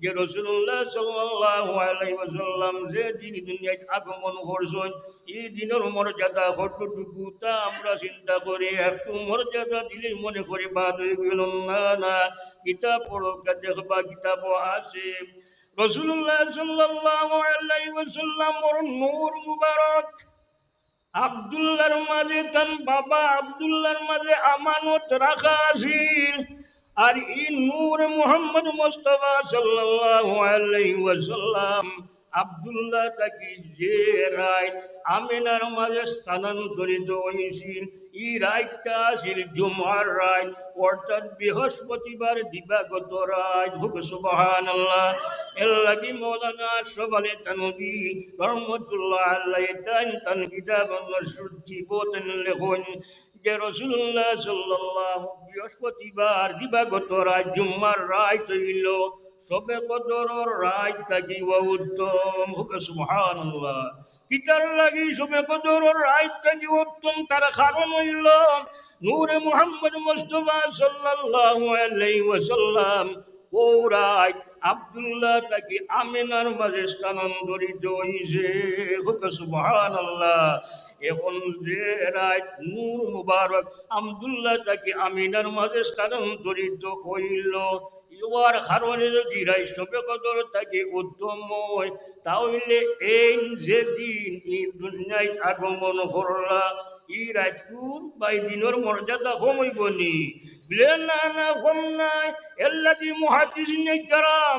যে রাসূলুল্লাহ সাল্লাল্লাহু আলাইহি ওয়াসাল্লাম যে দিন দুনিয়াত আগমন করছইন, ই দিনর মর্যাদা কতটুকু, তা আমরা চিন্তা করি। একটু মর্যাদা দিলেই মনে করি বাদ অই গেল। না, না, কিতাব পড়ো, কে দেখবা, কিতাবও আছে। রাসূলুল্লাহ সাল্লাল্লাহু আলাইহি ওয়াসাল্লামর নূর মুবারক আব্দুল্লাহর মাঝে, তান বাবা আব্দুল্লাহর মাঝে আমানত রাখা আছিল। আর ই নূর মুহাম্মদ মুস্তাফা সাল্লাল্লাহু আলাইহি ওয়াসাল্লাম আব্দুল্লাহ থাকি যে রাইত আমিনার মাঝে স্থানান্তরিত অইছিল, ই রাইতটা আছিল জুমার রাইত, অর্থাৎ বৃহস্পতিবার দিবাগত রাইত। হোক সুবহানাল্লাহ। এর লাগি মৌলানা আশরাফ আলী থানভী রহমতুল্লাহ আলাইহি তাইন তান কিতাব আন-নুসুর টিপো তাইন লেখইন যে রাসূলুল্লাহ সাল্লাল্লাহু, বৃহস্পতিবার দিবাগত রাইত, জুম্মার রাইত অইলো শবে কদরর রাইত থাকিও উত্তম। হোক সুবহানাল্লাহ। কিতার লাগি শবে কদরর রাইত থাকিও উত্তম? তার কারণ অইলো নূরে মুহাম্মদ মুস্তাফা সাল্লাল্লাহু আলাইহি ওয়াসাল্লাম অউ রাইত আব্দুল্লাহ থাকি আমিনার মাঝে স্থানান্তরিত অইছে। হোক সুবহানাল্লাহ। এখন যে রাইত নূর মুবারক আব্দুল্লাহ থাকি আমিনার মাঝে স্থানান্তরিত অইলো, ইওয়ার কারণে যদি রাইত শবে কদর থাকি উত্তম অয়, তা অইলে এইন যেদিন ই দুনিয়াত আগমন করলা, ই রাইতকুর বায় দিনর মর্যাদা কম অইবো নি? বলে, না, না, কম নায়। এর লাগি মুহাদ্দিসিনে কেরাম,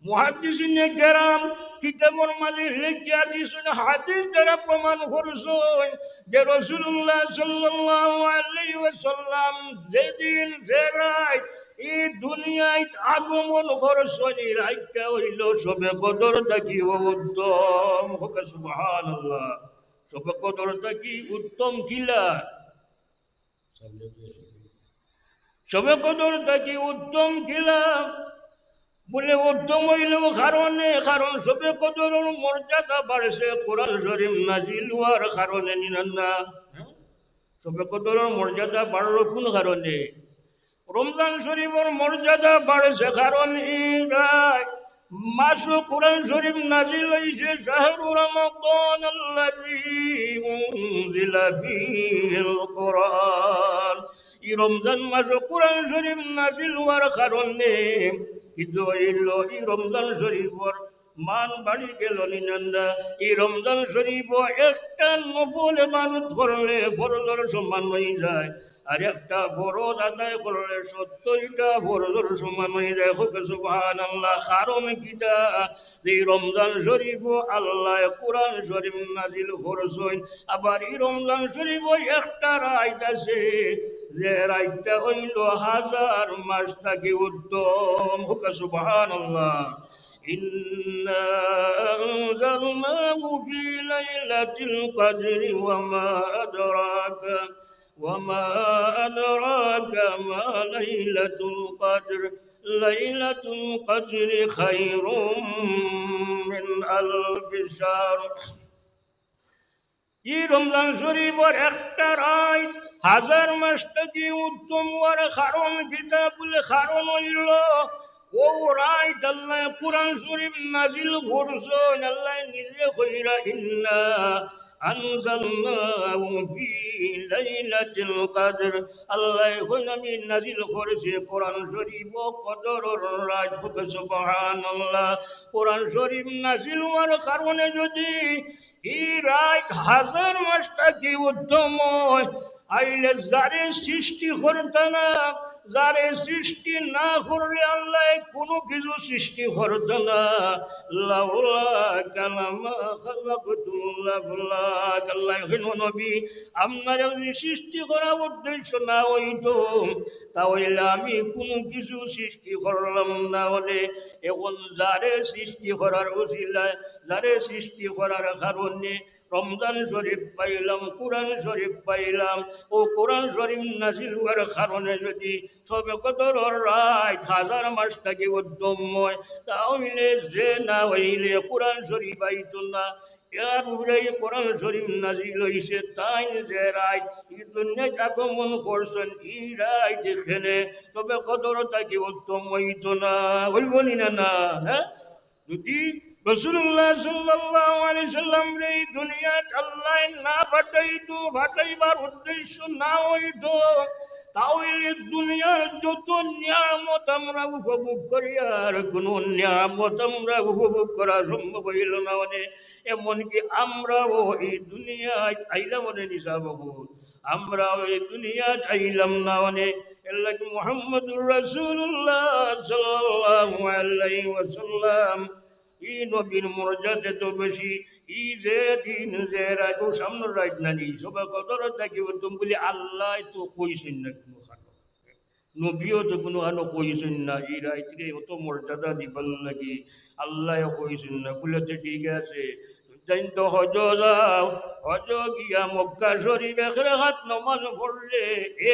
মুহাদ্দিসিনে কেরাম কিতাবর মাঝে লেখিয়া দিছইন, হাদিস দ্বারা প্রমাণ করছইন যে রাসূলুল্লাহ সাল্লাল্লাহু আলাইহি ওয়াসাল্লাম যেদিন যে রাইত ই দুনিয়াত আগমন করছইন, ই রাইতটা অইলো শবে কদর থাকিও উত্তম। হোক সুবহানাল্লাহ। শবে কদর থাকি উত্তম কিলা? শবে কদর থাকি উত্তম কিলা? বলে, উত্তম অইলো কারণে, কারণ শবে কদরর মর্যাদা বাড়ছে কোরআন শরীফ নাজিল অওয়ার কারণে, নি না? শবে কদরর মর্যাদা বাড়লো কোন কারণে? রমজান শরীফর মর্যাদা বাড়ছে কারণ ই রাইত মাসো কোরআন শরীফ নাজিল অইছে, شهر رمضان الذي أنزل فيه القرآن। ই রমজান মাসো কোরআন শরীফ নাজিল অওয়ার কারণে কিতা অইলো? ই রমজান শরীফর মান বাড়ি গেল নি না? ই রমজান শরীফো একটা নফল ইবাদত করলে ফরজর সমান অই যায়, আর একটা ফরজ আদায় করলে সত্তরটা ফরজর সমান অই যায়। হোক সুবহানাল্লাহ। কারণ কিতা? যে ই রমজান শরীফো আল্লায় কোরআন শরীফ নাজিল করছইন, আবার ই রমজান শরীফো একটা রাইত আছে, যে রাইতটা অইলো হাজার মাস থাকি উত্তম। হোক সুবহানাল্লাহ। إنا أنزلناه في ليلة القدر وما أدراك، وما أدراك ما ليلة القدر، ليلة القدر خير من ألف شهر। ই রমজান শরীফর একটা রাইত হাজার মাস থাকি উত্তম অওয়ার কারণ কিতা? বলে, কারণ অইলো অউ রাইত আল্লায় কোরআন শরীফ নাজিল করছইন। আল্লায় নিজে কইরা, إنا أنزلناه في ليلة القدر। আল্লায় কইন, আমি নাজিল করছি কোরআন শরীফ কদরর রাইত। হোক সুবহানাল্লাহ। কোরআন শরীফ নাজিল অওয়ার কারণে যদি ই রাইত হাজার মাস থাকি উত্তম অয়, আইলে যারে সৃষ্টি করতা না, যারে সৃষ্টি না করলে আল্লায় কুনু কিছু সৃষ্টি করতা না। লাউলাকা লামা খালাকতুল আফলাক। আল্লায় কইন, নবী, আপনারে যদি সৃষ্টি করার উদ্দেশ্য না অইতো, তা অইলে আমি কুনু কিছু সৃষ্টি করলাম না। অনে এখন যারে সৃষ্টি করার উসিলায়, যারে সৃষ্টি করার কারণে রমজান শরীফ পাইলাম, কোরআন শরীফ পাইলাম। অউ কোরআন শরীফ নাজিল অওয়ার কারণে যুদি শবে কদরর রাইত হাজার মাস থাকি উত্তম অয়, তা অইলে যে না অইলে কোরআন শরীফ আইতো না। এর উপরে ই কোরআন শরীফ নাজিল অইছে, তাইন যে রাইত ই দুনিয়াত আগমন করছইন, ই রাইত কেনে শবে কদর থাকি উত্তম অইতো না, অইবো নি না? না, হ্যাঁ? যুদি রাসূলুল্লাহ সাল্লাল্লাহু আলাইহি সাল্লামরে ই দুনিয়াত আল্লায় না পাঠাইতো, পাঠাইবার উদ্দেশ্য না অইতো, তা অইলে দুনিয়ার যত নিয়ামত আমরা উপভোগ করি, আর কুনু নিয়ামত আমরা উপভোগ করা সম্ভব অইলো না। মানে, এমনকি আমরাও ই দুনিয়াত আইলাম, মানে, নিশা বাবু, আমরাও ই দুনিয়াত আইলাম না। মানে, এর লাগি মুহাম্মদুর রাসূলুল্লাহ সাল্লাল্লাহু আলাইহি ওয়াসাল্লাম, ই নবীর মর্যাদা তো বেশি। ই যে দিন, যে রাইত, অউ সামনর রাইত নানি, শবে কদর থাকি উত্তম বুলি আল্লায় তো কইছইন না কুনুখানো। নবীও তো কুনুখানো কইছইন না, ই রাইতরে অত মর্যাদা দিবার লাগি আল্লায় কইছইন না। বুলে, তে ঠিক আছে, তাইন তো হজ যাও, হজ গিয়া মক্কা শরীফ এক রাকাত নমাজ পড়লে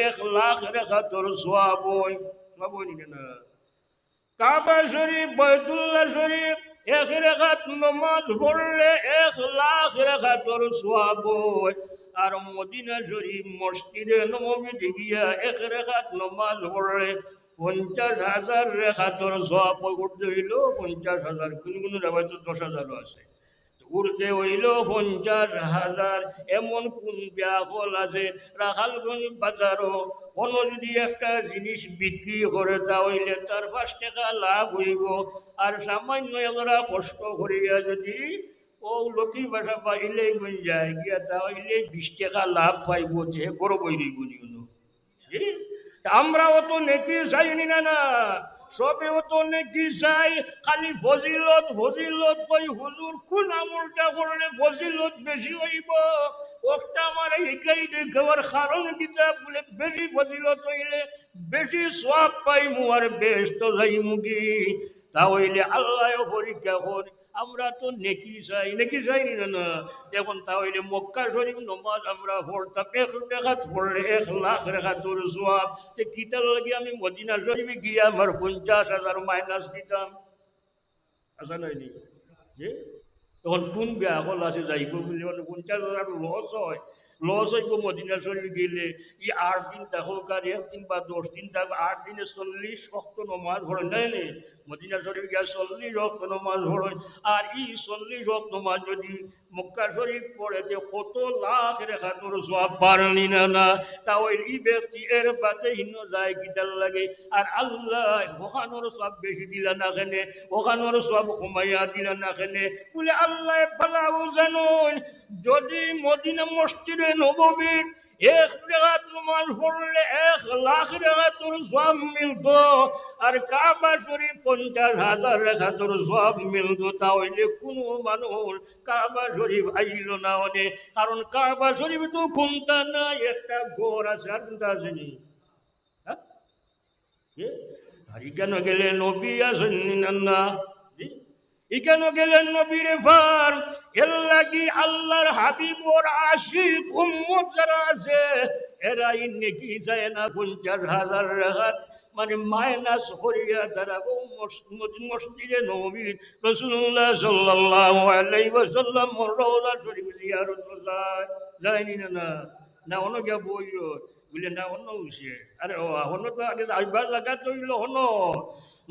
এক লাখ রাকাতর সওয়াব অয়। সওয়াব অয় নি না? কাবা শরীফ, বায়তুল্লাহ শরীফ, এক রাকাত নমাজ পড়লে এক লাখ রাকাতর সওয়াব অয়। আর মদিনা শরীফ, মসজিদে নববীত গিয়া এক রাকাত নমাজ পড়লে পঞ্চাশ হাজার রাকাতর সওয়াব অয়। উর্ধে অইলো পঞ্চাশ হাজার, কুনু কুনু রেওয়ায়তো দশ হাজারও আছে। উর্ধে অইলো পঞ্চাশ হাজার। এমন কুন বেআক্কল আছে, রাখালগঞ্জ বাজারো কুনু যুদি একটা জিনিস বিক্রি করে, তা অইলে তার পাঁচ টেকা লাভ অইবো। আর সামান্য এজরা কষ্ট করিয়া যুদি অউ লক্ষ্মীর বাসা বা ইলাইগঞ্জ যায় গিয়া, তা অইলে বিশ টেকা লাভ পাইবো, তে গরব অই রইবো নি কুনু? জি? তা আমরা অত নেকি চাই নি না, না? সবে অত নেকি চাই, খালি ফজিলত, ফজিলত কই। হুজুর, কুন আমলটা করলে ফজিলত বেশি অইবো? অখটা আমারে হিকাই দেখাওয়ার কারণ কিতা? বুলে, বেশি ফজিলত অইলে বেশি সওয়াব পাইমু আর বেহেস্তো যাইমুগি। তা অইলে আল্লায়ও পরীক্ষা করে। আমরা তো নেকি চাই, নেকি চাই নি না, না? এখন তা অইলে মক্কা শরীফ নমাজ আমরা পড়তাম, এক রাকাত পড়লে এক লাখ রাকাতর সওয়াব। তে কিতার লাগি আমি মদিনা শরীফ গিয়া আমার পঞ্চাশ হাজার মাইনাস দিতাম? আশা নাই নি? জি? এখন কুন বেআক্কল আছে যাইবো বুলি, মানে, পঞ্চাশ হাজার লস অয়, লস অইবো মদিনা শরীফ গেলে। ই আট দিন থাকউক আর এক দিন বা দশ দিন থাকউক, আট দিনে চল্লিশ ওয়াক্ত নমাজ পড়ে, নায় নি? মদিনা শরীফ গিয়া চল্লিশ ওয়াক্ত নমাজ পড়ে। আর ই চল্লিশ ওয়াক্ত নমাজ যুদি মক্কা শরীফ পড়ে, তে কত লাখ রাকাতর সওয়াব পার নি না, না? তা অইলে ই ব্যক্তি এর বাদে হিনো যায় কিতার লাগি? আর আল্লায় অখানর সওয়াব বেশি দিলা না কেনে, অখানর সওয়াব কমাইয়া দিলা না কেনে? বুলে, আল্লায় ভালাউ জানইন, যুদি মদিনা মসজিদে নববীত এক রাকাত নমাজ পড়লে এক লাখ রাকাতর সওয়াব মিলতো, আর কাবা শরীফ পঞ্চাশ হাজার রাকাতর সওয়াব মিলতো, তা অইলে কুনু মানুষ কাবা শরীফ আইলো না অনে। কারণ কাবা শরীফ তো কুনটা না, একটা ঘর আছে, আর কুনটা আছে নি? হ্যাঁ? এ? আর ইখানো গেলে নবী আছইন নি না, না? জি? ইখানো গেলে নবীর ফার, এর লাগি আল্লাহর হাবিবর আশিক উম্মত যারা আছে, এরা ই নেকি চায় না, পঞ্চাশ হাজার রাকাত, মানে, মাইনাস করিয়া তারা অউ মস-, মস-, মসজিদে নববীর রাসূলুল্লাহ সাল্লাল্লাহু আলাইহি ওয়াসাল্লাম রওজা শরীফ জিয়ারত যায়, যায় নি না, না? না, অনো গিয়া বইও। বুলে, না, অনো অইছে। আরে, ও, অনো তো আগে যাইবার জাগা তো অইলো অনো।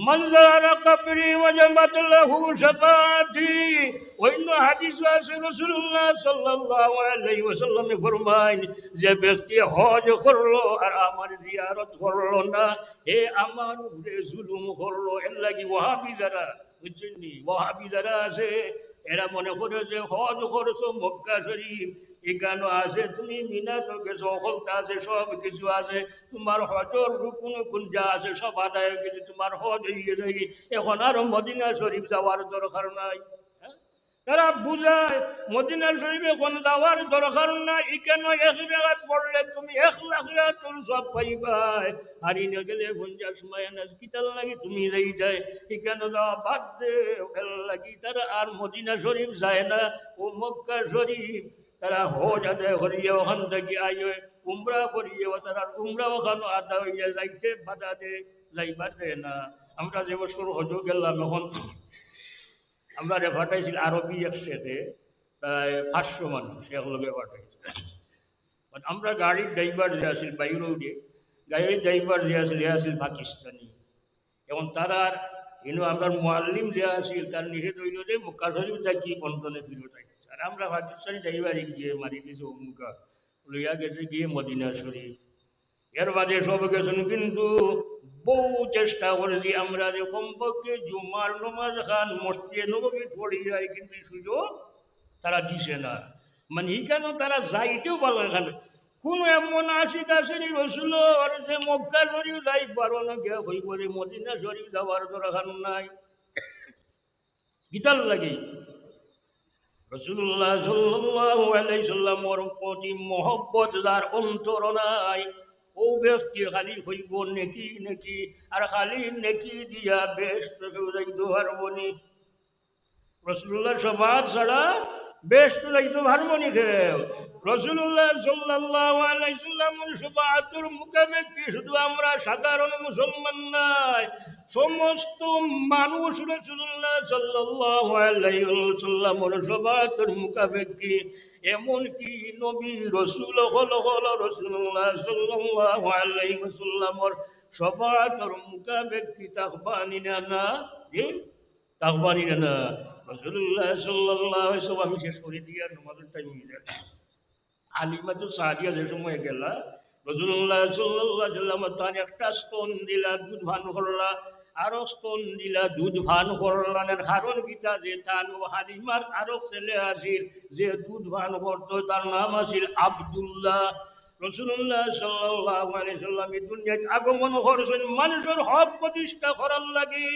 মান যারা কবরি ওয়াজাবাত লাহু শাফাআতি। অইন্য হাদিসও আছে, রাসূলুল্লাহ সাল্লাল্লাহু আলাইহি ওয়াসাল্লামে ফরমাইন, যে ব্যক্তি হজ করলো আর আমার জিয়ারত করলো না, হে আমার উপরে জুলুম করলো। এর লাগি ওয়াহাবি যারা, বুঝছইন নি? ওয়াহাবি যারা আছে, এরা মনে করে যে হজ করছো মক্কা শরীফ, ইখানো আছে, তুমি মিনাত গেছো, অকলতা আছে, সব কিছু আছে, তুমার হজর রুকুন উকুন যা আছে, সব আদায় অই গেছে, তুমার হজ অই গেছে। এখন আর মদিনা শরীফ যাওয়ার দরকার নাই। হ্যাঁ? তারা বুঝায়, মদিনা শরীফ অখন যাওয়ার দরকার না, ইখানো এক রাকাত পড়লে তুমি এক লাখ রাকাতুর সওয়াব পাইবায়। আর ইনো গেলে পঞ্চাশ মায় না, কিতার লাগি তুমি যাইতায়? ইখানো যাওয়া বাদ দেও। এর লাগি তারা আর মদিনা শরীফ যায় না, অউ মক্কা শরীফ। তারা হজ আদায় করিয়া অখান থাকি আইয়া, উমরা করিয়া, তারার উমরা অখানো আদায় অইয়া যাইতে বাধা দেয়, যাইবার দেয় না। আমরা যে বছর হজো গেলাম, অখন আমরারে পাঠাইছিল আরবি এক শেখে, প্রায় পাঁচশো মানুষ একলগে পাঠাইছিল। আর আমরা গাড়ির ড্রাইভার যে আছিল বাইরে উঠে, গাড়ির ড্রাইভার যে আছিল, হে আছিল পাকিস্তানি। অখন তারার ইনো আমরার মুআল্লিম যে আছিল, তার নিষেধ অইলো যে মক্কা শরীফ থাকি পন্টনে ফিরত আইতে। আর আমরা পাকিস্তানি ড্রাইভারে গিয়া মারি দিছে অমুকা, লইয়া গেছে গিয়া মদিনা শরীফ। এর বাদে সব গেছইন, কিন্তু বউ চেষ্টা করছি আমরা যে কমপক্ষে জুমার নমাজ খান মসজিদে নববীত পড়ি যাই, কিন্তু সুযোগ তারা দিছে না। মানে, ইখানো তারা যাইতেও পারলো না। কুনু এমন আশিক আছে নি রসুলর যে মক্কা শরীফ যাই পারো না, গিয়া কইবো যে মদিনা শরীফ যাওয়ার দরকার নাই? কিতার লাগি? রাসূলুল্লাহ সাল্লাল্লাহু আলাইহি সাল্লামর প্রতি মহব্বত যার অন্তর নাই, অউ ব্যক্তি খালি কইবো নেকি, নেকি, আর খালি নেকি দিয়া বেহেশতো কেউ যাইতো পারবো নি। রাসূলুল্লাহর শাফাআত ছাড়া বেহেশতো যাইতো পারবো নি কেউ? রাসূলুল্লাহ সাল্লাল্লাহু আলাইহি সাল্লামর শাফাআতর মুখাপেক্ষী শুধু আমরা সাধারণ মুসলমান নায়, সমস্ত মানুষ রাসূলুল্লাহ সাল্লাল্লাহু আলাইহি ওয়াসাল্লামর শাফাআতর মুখাপেক্ষী। এমনকি নবী রাসূল হকল হকল রাসূলুল্লাহ সাল্লাল্লাহু আলাইহি ওয়াসাল্লামর শাফাআতর মুখাপেক্ষী থাকবা নি না? না, জি? থাকবা নি না? রাসূলুল্লাহ সাল্লাল্লাহু আলাইহি ওয়াসাল্লাম, আমি শেষ করি দিয়া নমাজর টাইম অই যায়। হালিমাতু সাদিয়া যে সময় গেলা, রাসূলুল্লাহ সাল্লাল্লাহু আলাইহি ওয়াসাল্লাম তান একটা স্তন দিলা, দুধ পান করলা, আরো স্তন দিলা, দুধ পান করলা। এর কারণ কিতা? যে তান অউ হালিমার আরো ছেলে আছিল, যে দুধ পান করতো, তার নাম আছিল আব্দুল্লাহ। রাসূলুল্লাহ সাল্লাল্লাহু আলাইহি ওয়াসাল্লাম এই দুনিয়াত আগমন করছইন মানুষর হক প্রতিষ্ঠা করার লাগি।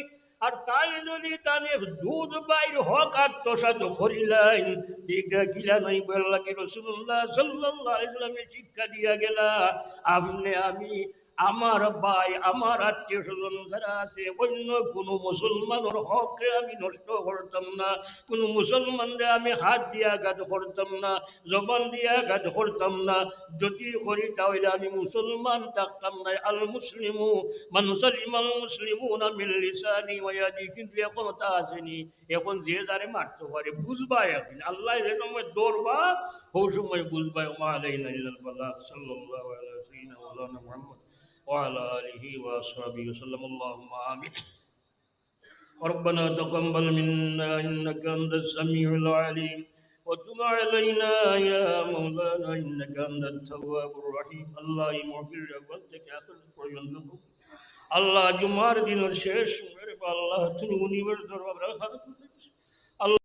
আর তাইন যদি তান দুধ ভাইর হক আত্মসাৎ করিলাইন, ঠিক কিলা নয় বল লাগি রাসূলুল্লাহ সাল্লাল্লাহু আলাইহি ওয়াসাল্লামে শিক্ষা দিয়া গেলা, আপনে আমি, আমার ভাই, আমার আত্মীয় স্বজন যারা আছে, অন্য কুনু মুসলমানর হকরে আমি নষ্ট করতাম না, কুনু মুসলমানরে আমি হাত দিয়া আঘাত করতাম না, জবান দিয়া আঘাত করতাম না। যদি করি, তা অইলে আমি মুসলমান থাকতাম না। আল মুসলিমু মান সালিমাল মুসলিমুনা মিন লিসানি ওয়া ইয়াদি। কিন্তু অখন তা আছে নি। অখন যে যারে মারতো পারে, বুঝবা একদিন। আল্লায় যে সময় ধরবা, অউ সময় বুঝবা। ওয়া মা আলাইনা ইল্লাল বালাগ। সাল্লাল্লাহু আলা সাইয়্যিদিনা ওয়া মাওলানা মুহাম্মদ ওয়া আলা আলিহি ওয়া আসহাবিহি ওয়া সাল্লাম। আল্লাহুম্মা আমিন। ربنا تقبل منا إنك أنت السميع العليم وتب علينا يا مولانا إنك أنت التواب الرحيم. আল্লাহ, এই মাহফিল আউয়াল থাকি আখের পর্যন্ত কবুল। আল্লাহ, জুমার দিনর শেষ সময়, আল্লাহ, তুমি মুনিবের দরবারে হাত উঠাইছি। আল্লাহ,